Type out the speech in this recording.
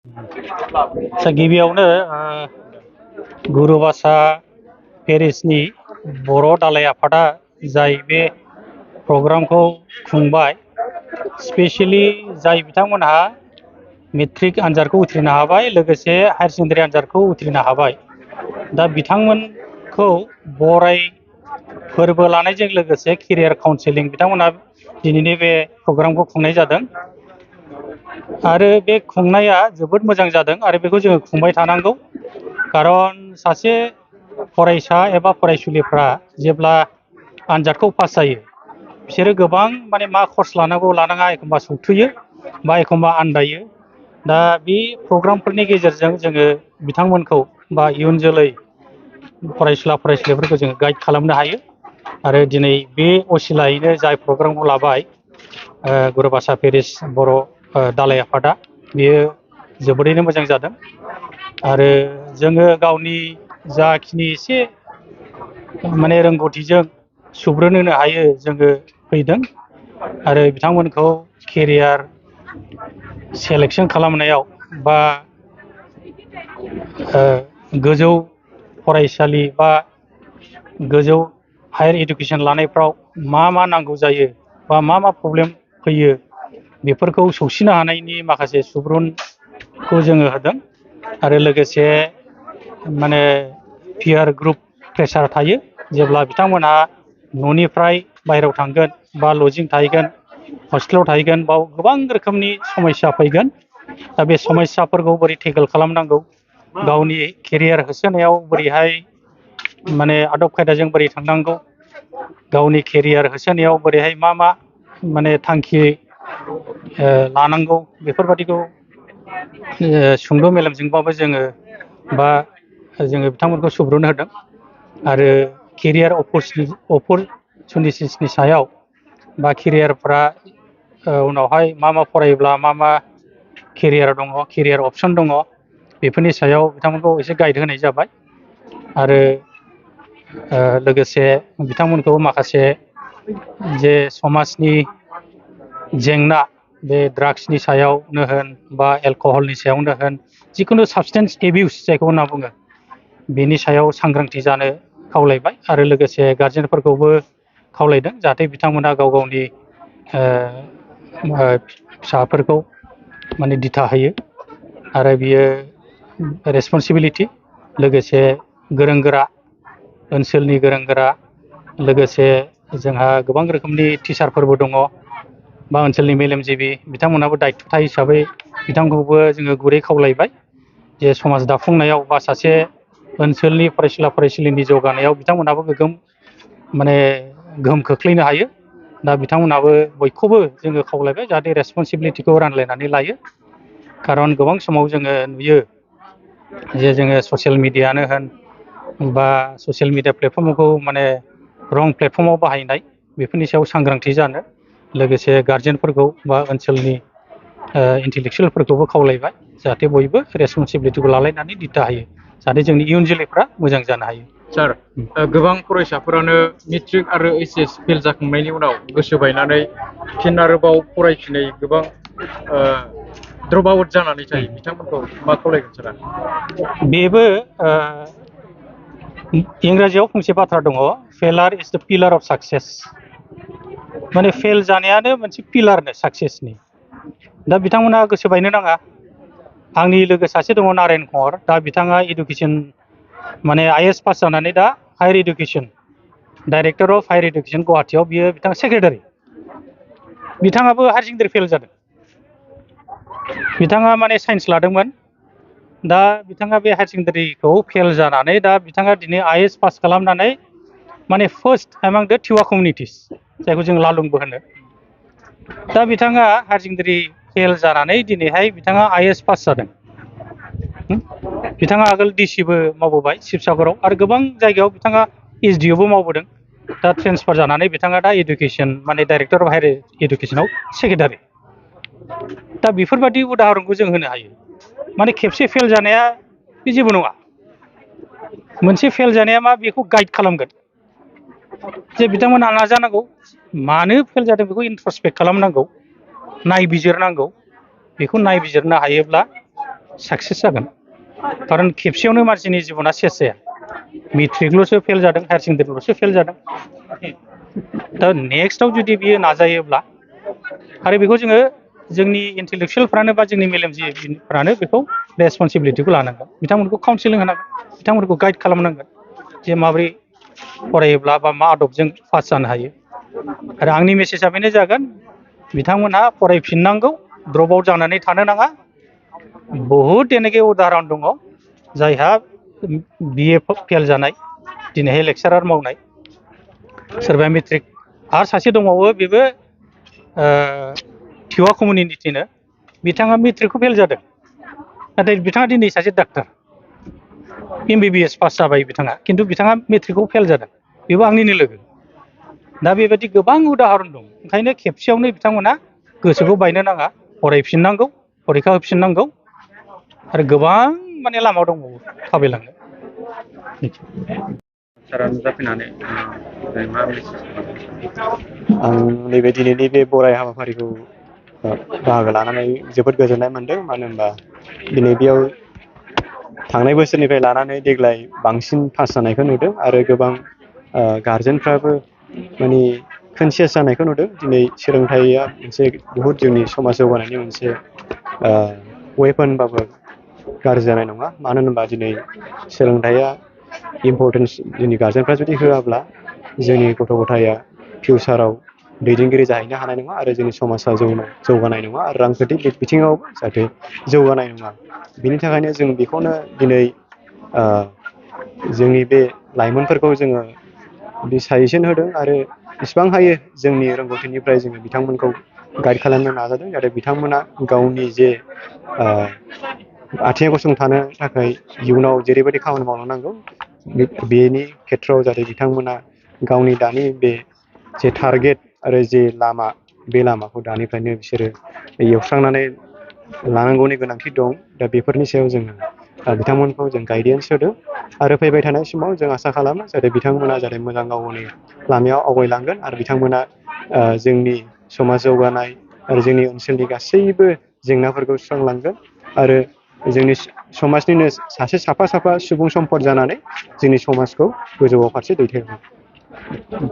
गिबियावनो गुरुभाषा पेरिसनि बर' दालाइ आफादा जाय बे प्रग्रामखौ खुंबाय, स्पेशली जाय बिथांमोनहा मेट्रिक आनजादखौ उथ्रिनो हाबाय, लोगोसे हायार सेकेन्डारि आनजादखौ उथ्रिनो हाबाय, दा बिथांमोनखौ बराय फोरबो लानायजों लोगोसे केरियार काउन्सेलिं बिथांमोनहा दिनैनि बे प्रग्रामखौ खुंनाय जादों। आरो बे खुंनाया जोबोद मोजां जादों आरो बेखौ जोङो खुंबाय थानांगौ। खारन सासे फरायसा एबा फरायसुलिफ्रा जेब्ला आनजादखौ पास जायो, बिसोरो गोबां माने मा कर्स लानांगौ लानाङा एखमबा सौथुयो बा एखमबा आन्दायो। दा बे प्रग्रामफोरनि गेजेरजों जोङो बिथांमोनखौ बा इयुन जोलै फरायसुला फरायसुलिफोरखौ जोङो गाइड खालामनो हायो। आरो दिनै बे असिलायैनो जाय प्रग्रामखौ लाबाय गुरुभाषा पेरिस बर' दालाइ आफादा, बेयो जोबोरैनो मोजां जादों। आरो जोङो गावनि जाखिनि एसे माने रोंगौथिजों सुबुरुन होनो हायो जोङो फैदों। आरो बिथांमोनखौ केरियार सेलेक्सन खालामनायाव बा गोजौ फरायसालि बा गोजौ हायार इडुकेसन लानायफ्राव मा नांगौ जायो बा मा प्रब्लेम फैयो, बेफोरखौ सौसिनो हानायनि माखासे सुबुरुनखौ जोङो होदों। आरो लोगोसे माने पियार ग्रुप प्रेसार थायो, जेब्ला बिथांमोनहा न'निफ्राय बायहेरायाव थांगोन बा लजिं थाहैगोन, हस्टेलाव थाहैगोन, बाव गोबां रोखोमनि समस्या फैगोन। दा बे समस्याफोरखौ बोरै टेकल खालामनांगौ, गावनि केरियार होसोनायाव बोरैहाय माने आदब खायदाजों बोरै थांनांगौ, गावनि केरियार होसोनायाव बोरैहाय मा माने थांखि लानांगौ, बेफोरबादिखौ सुंद' मेलेमजोंबाबो जोङो बिथांमोनखौ सुबुरुन होदों। आरो केरियार अपरचुनिटिसनि सायाव बा केरियारफ्रा उनावहाय मा फरायोब्ला मा केरियार दङ, केरियार अपसन दङ, बेफोरनि सायाव बिथांमोनखौ एसे गाइड होनाय जाबाय। आरो लोगोसे बिथांमोनखौ माखासे जे समाजनि जेंना, बे ड्राग्सनि सायावनो होन बा एलकहलनि सायावनो होन, जिखुनु साबसटेन्स एबिउस जायखौ होनना बुङो, बेनि सायाव सांग्रांथि जानो खावलायबाय। आरो लोगोसे गारजेनफोरखौबो खावलायदों जाहाथे बिथांमोना गाव गावनि फिसाफोरखौ माने दिथा होयो। आरो बियो रेसपन्सिबिलिटि, लोगोसे गोरों गोरा ओनसोलनि गोरों गोरा, लोगोसे जोंहा गोबां रोखोमनि टिचारफोरबो दङ बा ओनसोलनि मेलेमजिबि, बिथांमोनहाबो दायथ' हिसाबै बिथांखौबो जोङो गुरै खावलायबाय जे समाज दाफुंनायाव बा सासे ओनसोलनि फरायसुला फरायसुलिनि जौगानायाव बिथांमोनहाबो गोहोम खोख्लैनो हायो। दा बिथांमोनहाबो बयखौबो जोङो खावलायबाय जाहाथे रेसपन्सिबिलिटिखौ रानलायनानै लायो। खारन गोबां समाव जोङो नुयो जे जोङो ससियेल मिडियानो होन बा ससियेल मिडिया प्लेटफर्मखौ माने रं प्लेटफर्माव बाहायनाय, बेफोरनि सायाव सांग्रांथि जानो, लोगोसे गारजेनफोरखौ बा ओनसोलनि इन्टेलेक्सुयेलफोरखौबो खावलायबाय जाहाथे बयबो रेसपन्सिबिलिटिखौ लालायनानै दिथा होयो, जाहाथे जोंनि इयुन जोलैफ्रा मोजां जानो हायो। सार, गोबां फरायसाफोरानो मेट्रिक आरो HS फेल जाखांनायनि उनाव गोसो बायनानै फिन आरोबाव फरायफिनै गोबां ड्रप आउट जानानै थायो, बिथांमोनखौ मा खावलायगोन सारा? बेबो इंराजियाव फंसे बाथ्रा दङ, फेलार इज द पिलार अफ साक्सेस। माने फेल जानायानो मोनसे पिलारनो साक्सेसनि। दा बिथांमोना गोसो बायनो नाङा। आंनि लोगो सासे दङ नारायण कुमार, दा बिथाङा इडुकेसन माने IAS पास जानानै दा higher education director of higher education गुवाहाटीयाव बिथाङा सेक्रेटारि। बिथाङाबो हायार सेकेन्डारि फेल जादों। बिथाङा माने साइन्स लादोंमोन, दा बिथाङा बे हायार सेकेन्डारिखौ फेल जानानै दा बिथाङा दिनै IAS पास खालामनानै माने फार्स्ट एमां द टिवा कमिउनिटिस, जायखौ जों लालुंबो होनो। दा बिथाङा हायार सेकेन्डारि फेल जानानै दिनैहाय बिथाङा IAS पास जादों। बिथाङा आगोल DCबो मावबोबाय शिबसागराव, आरो गोबां जायगायाव बिथाङा SDOबो मावबोदों। दा ट्रेन्सफार जानानै बिथाङा दा इडुकेसन माने डाइरेक्टर अफ हायार इडुकेसनाव सेक्रेटारि। दा बेफोरबादि उदाहरनखौ जों होनो हायो। माने खेबसे फेल जानाया बे जेबो नङा। मोनसे फेल जानाया मा, बेखौ गाइड खालामगोन जे बिथांमोनहा नाजानांगौ, मानो फेल जादों बेखौ इन्ट्रस्पेक्ट खालामनांगौ, नायबिजिरनांगौ। बेखौ नायबिजिरनो हायोब्ला साक्सेस जागोन खारन खेबसेयावनो मानसिनि जिबना सेस जाया मेट्रिकल'सो फेल जादों हायार सेकेन्डारिल'सो फेल जादों दा नेक्स्टआव जुदि बियो नाजायोब्ला आरो बेखौ जोङो जोंनि इन्टेलेक्सुयेलफ्रानो बा जोंनि मेलेमजिबिफ्रानो बेखौ रेसपन्सिबिलिटिखौ लानांगोन बिथांमोनखौ काउन्सिलिं होनांगोन बिथांमोनखौ गाइड खालामनांगोन जे माबोरै फरायोब्ला बा मा आदबजों पास जानो हायो आरो आंनि मेसेजआ बेनो जागोन बिथांमोनहा फरायफिननांगौ ड्रप आउट जानानै थानो नाङा बहुद जेनाखि उदाहरन दङ जायहा बिए फेल जानाय दिनैहाय लेक्सारार मावनाय सोरबाया मेट्रिक आरो सासे दंबावो बेबो टिवा कमिउनिटिनो बिथाङा मेट्रिकखौ फेल जादों नाथाय बिथाङा दिनै सासे डाक्टार MBBS पास जाबाय बिथाङा खिन्थु बिथाङा मेट्रिकखौ फेल जादों बेबो आंनिनो लोगो दा बेबायदि गोबां उदाहरन दं ओंखायनो खेबसेयावनो बिथांमोना गोसोखौ बायनो नाङा फरायफिननांगौ फरिखा होफिननांगौ आरो गोबां माने लामा दंबावो थाबायलांनो सारा नुजाफैनानै मा मेसेज आं नैबे दिनैनि बे बराय हाबाफारिखौ बाहागो लानानै जोबोद गोजोननाय मोनदों मानो होनबा दिनै बेयाव थांनाय बोसोरनिफ्राय लानानै देग्लाय बांसिन पास जानायखौ नुदों आरो गोबां गारजेनफ्राबो माने कनसियास जानायखौ नुदों दिनै सोलोंथाइया मोनसे बहुद जोंनि समाज जौगानायनि मोनसे वेपनबाबो गाज्रि जानाय नङा मानो होनबा दिनै सोलोंथाइया इम्परटेन्स जोंनि गारजेनफ्रा जुदि होआब्ला जोंनि गथ' गथाया फिउचाराव दैदेनगिरि जाहैनो हानाय नङा आरो जोंनि समाजा जौगानाय नङा आरो रांखान्थि बिथिङाव जाहाथे जौगानाय नङा बिनि थाखायनो जों बेखौनो दिनै जोंनि बे लाइमोनफोरखौ जोङो बे साजेसन होदों आरो जेसेबां हायो जोंनि रोंगौथिनिफ्राय जोङो बिथांमोनखौ गाइड खालामनो नाजादों जाहाथे बिथांमोना गावनि जे आथिङाव गसंथानो थाखाय इयुनाव जेरैबायदि खामानि मावलांनांगौ बेनि खेथ्रआव जाहाथे बिथांमोना गावनि दानि बे जे टारगेट आरो जे लामा बे लामाखौ दानिफ्रायनो बिसोरो एवस्रांनानै लानांगौनि गोनांथि दं दा बेफोरनि सायाव जोङो बिथांमोनखौ जों गाइडेन्स होदों आरो फैबाय थानाय समाव जों आसा खालामो जाहाथे बिथांमोना जाहाथे मोजां गावनि लामायाव आवगायलांगोन आरो बिथांमोना जोंनि समाज जौगानाय आरो जोंनि ओनसोलनि गासैबो जेंनाफोरखौ सुस्रांलांगोन आरो जोंनि समाजनिनो सासे साफा सुबुं सम्पद जानानै जोंनि समाजखौ गोजौ फारसे दैथायहरगोन